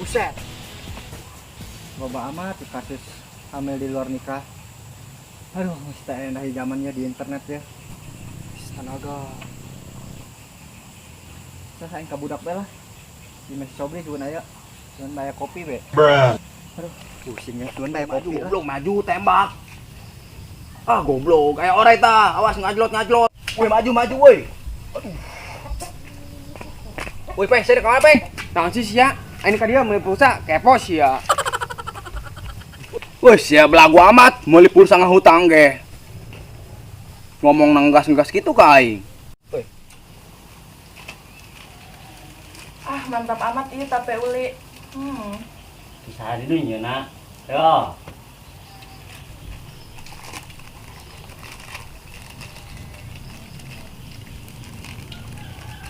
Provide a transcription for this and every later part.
Buset. Loba amat di kasus hamil di luar nikah. Aduh, mesti endah zamannya di internet ya. Tenaga. Saya aing ka budak bae lah. Di Messi Sobri cuman aya. Cuman bayar kopi be. Aduh, pusing ya. Cuman bayar Maju kopi lah. Goblok, maju tembak. Ah goblok, kayak orai ta. Awas ngajlot ngajlot. Woi maju maju woi. Aduh. Woi peng, saya kemana peng? Naon sih sia? Aing ka dieu meuli pulsa kepo sia. Woi sia belagu amat, meuli pulsa ngahutang ge. Ngomong nanggas-nanggas gitu ka aing. Woi. Ah, mantap amat ieu tape uli. Bisa di dunya nak. Yo.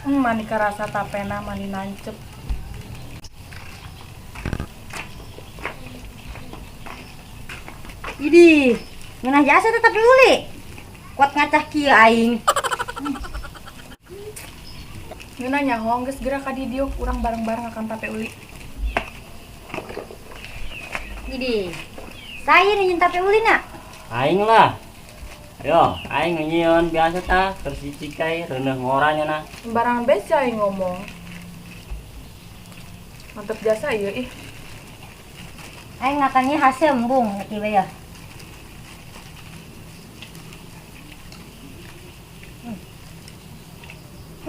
Mani kerasa tapena, mani nancep. Idih, ngeunah jasa tetap uli. Kuat ngacah kieu aing. Ngeunah nyaho geus geura ka dieu urang bareng-bareng akan tape uli. Idih. Saya nyieun tape uli na. Aing lah. Yo, aing nyieun biasa ta, terus dicikai reuneuh ngoranya na. Sembarangan bae sia aing ngomong. Mantep jasa ieu ih. Aing makannya hasil embung kieu ya.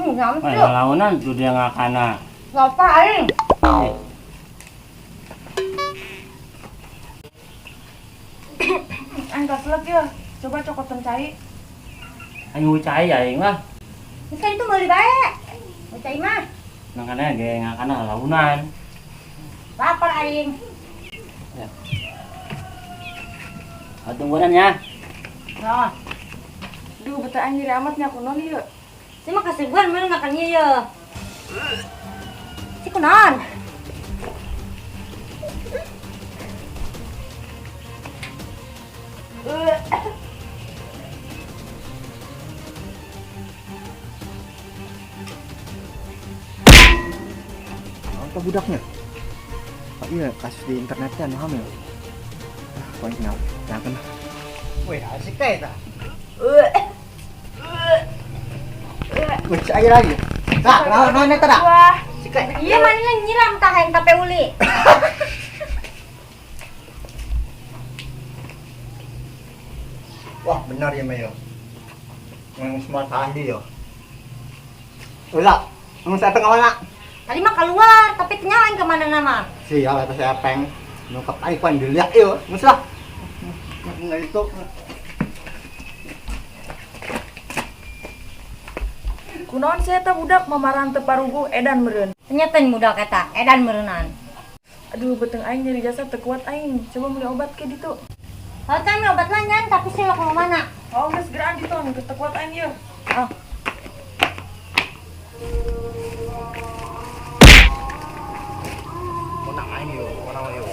Nyampe. Wah, launan tuh dia ngakana. Ngapa aing? Aing kaselek ya. Coba cokotan cai. Aing cai aing lah. Geus kan itu meuli bae. Cai mah. Makana ge ngakana launan. Lapar aing. Ya. Tungguan ya. Nah. Duh, betah aing nyeri amat nya kunaon ieu. Si mah kasuguhan mun makan ieu ye. Si kunaon? Apa budaknya? Oh iya, kasus di internetnya anu hamil. Ah, poin kenal. Jangan. Wih, asik teh ta. Wih, air lagi. Nah, naon naon eta dah? Wah, Iya manehna nyiram tah hayang tape uli. Wah, benar ya Mayo. Memang semua ahli yo. Ulah, mun saya tengah mana? Tadi mah keluar, tapi ternyata aing kemana nama? Sial eta saya peng. Nungkap aing pan dilihat yo. Geus lah. Nggak itu. Kunaon sia eta budak mamaran teu paruguh edan meureun. Ternyata budak eta, edan meureunan. Aduh, beuteung aing nyeri jasa teu kuat aing. Coba meuli obat ke ditu. Kalau kami obat lanyan, tapi sih lo mana? Oh, geus geraan ditu, geus teu kuat aing ieu. Oh. Menang aing yo, menang yo.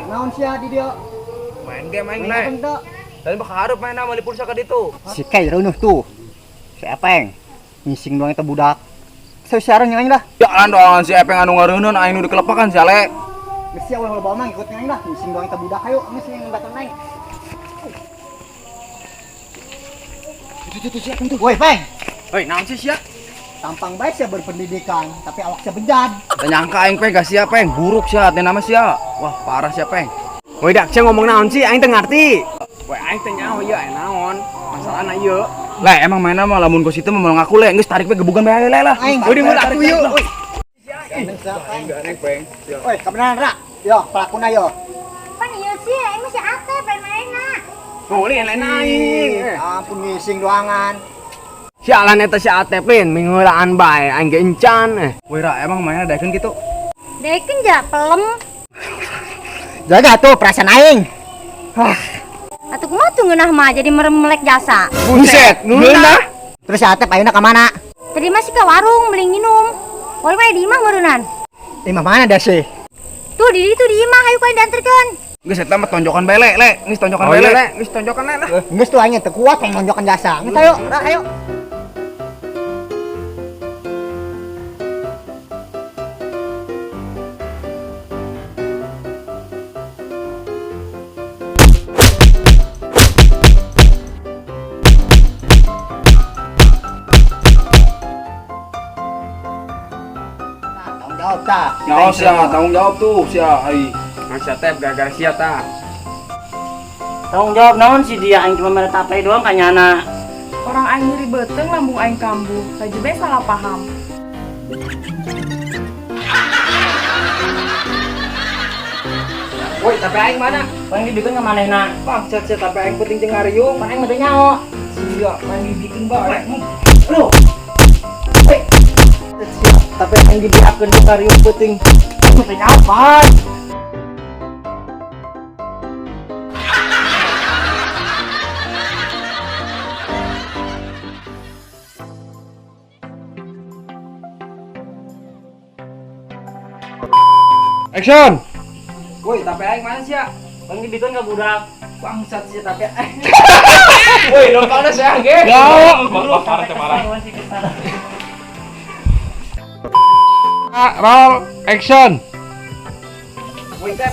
Naon sia di dieu? Main game aing le. Tadi bakal hareup main meuli pulsa ka ditu. Si Kai reunuh tuh. Si Epeng. Ngising doang eta budak. Saya siaran aing lah. Ya doangan si Epeng anu ngareuneuh aing nu dikelepakan si Ale. Geus sia ulah loba omong ikut aing lah. Ngising doang eta budak hayu geus yang batur aing. Itu si Epeng tuh. Woi, Peng. Hoi, naon sih sia? Tampang baik sia berpendidikan, tapi awak sia bejad. Teu nyangka aing Peng gak sia Peng, buruk sia teh nama sia. Wah, parah sia Peng. Woi dak sia ngomong naon sih aing teu ngarti. Woi aing teu nyaho ieu aya naon. Masalahna ieu. Lah emang mainna mah lamun kos itu mah ngaku le, geus tarik we gebugan bae le lah. Aing Woi diheula atuh ieu. Woi. Woi, kebenaran ra. Yo, pelakuna yo. Pan ieu sih aing mah si Atep lain manehna. Boleh lain aing. Ampun ngising doangan. Sialan eta si Atep lin mingeulaan bae aing ge encan. Woi ra emang mainna daekeun kitu. Daekeun ja pelem. Jaga tuh perasaan aing. Hah. Atuh kumaha tuh ngeunah mah jadi merem melek jasa. Buset, ngeunah. Terus si Atep ayeuna ka mana? Tadi masih ke warung beli minum. Warung mah di imah meureunnan. Imah mana dah sih? Tuh di ditu di imah hayu ka dianterkeun. Geus eta mah tonjokan bae le, le. Geus tonjokan bae Oh, le. iya, le. Geus tonjokan le lah. Geus tuh aing teu kuat yang nonjokan jasa. Geus ayo, ra ayo. Jawab tah. Nyaho sia, tanggung jawab tuh sia ai. Ngan sia teh gara-gara sia tah. Tanggung jawab naon si dia aing cuma mere tape doang ka nyana. Orang aing nyeri beuteung lambung aing kambuh. Laju bae salah paham. Woi, tape aing mana? Paling dibikeun ka manehna. Bangsat sia tape aing penting jeung ngariung. Pan aing mah teu nyaho. Sia, main dibikin bae. Aduh. Woi. Sia, tape aing dibiakeun jeung ngariung penting. Teu nyaho, pan. Action. Woi, tape aing mana sia? Paling dibikeun ka budak. Bangsat sia tape aing. Woi, lompatna sia ge. Ya. Parah parah. Roll action. Woi, tep.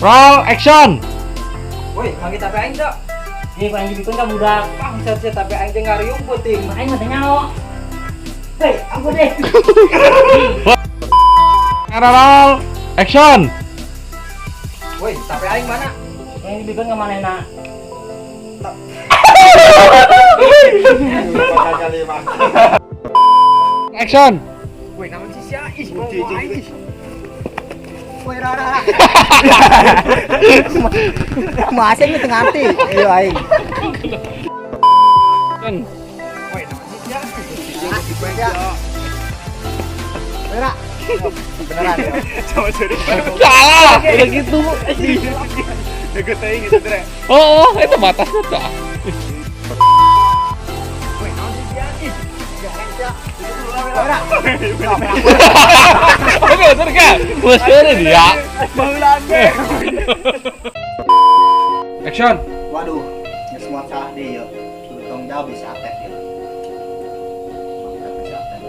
Roll action. Woi, manggil tape aing teu? Ih, paling dibikeun ka budak. Bangsat sia tape aing jeung ngariung penting. Aing mah teu nyaho. Hei, ampun deh. Roll action. Woi, tape aing mana? Paling dibikeun ka manehna. Action. Woi, naon sih sia? Ih, mau aing ih. Woi, ra ra. Masa ini teu ngarti. Ayo aing. Action. Woi, naon sih sia? Woi, ra. Beneran ya. Salah, udah gitu. Deket aing gitu, Dre. Oh, itu batasnya tuh. Woi, naon sih sia? Ih. Oke, bener kan? Bener dia. Baheula ge. Action. Waduh, geus moal salah deui yeuh. Kudu tanggung jawab bisa Atep yeuh. Mantap bisa Atep.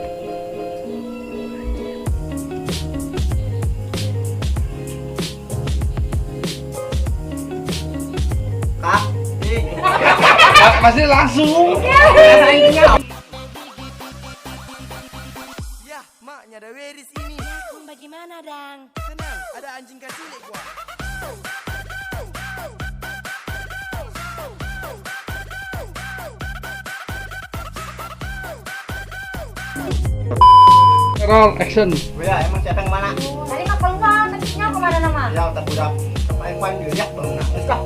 Kak, ih. Pasti langsung. Ya, mak nyada weris ini. Bagaimana dang? Tenang, ada anjing kacil gua. Roll action. Woi, ya, emang siapa yang mana? Tadi mah keluar, tapi nyaho kemana nama? Ya, otak budak. Aing pan dilihat bangun. Geus lah.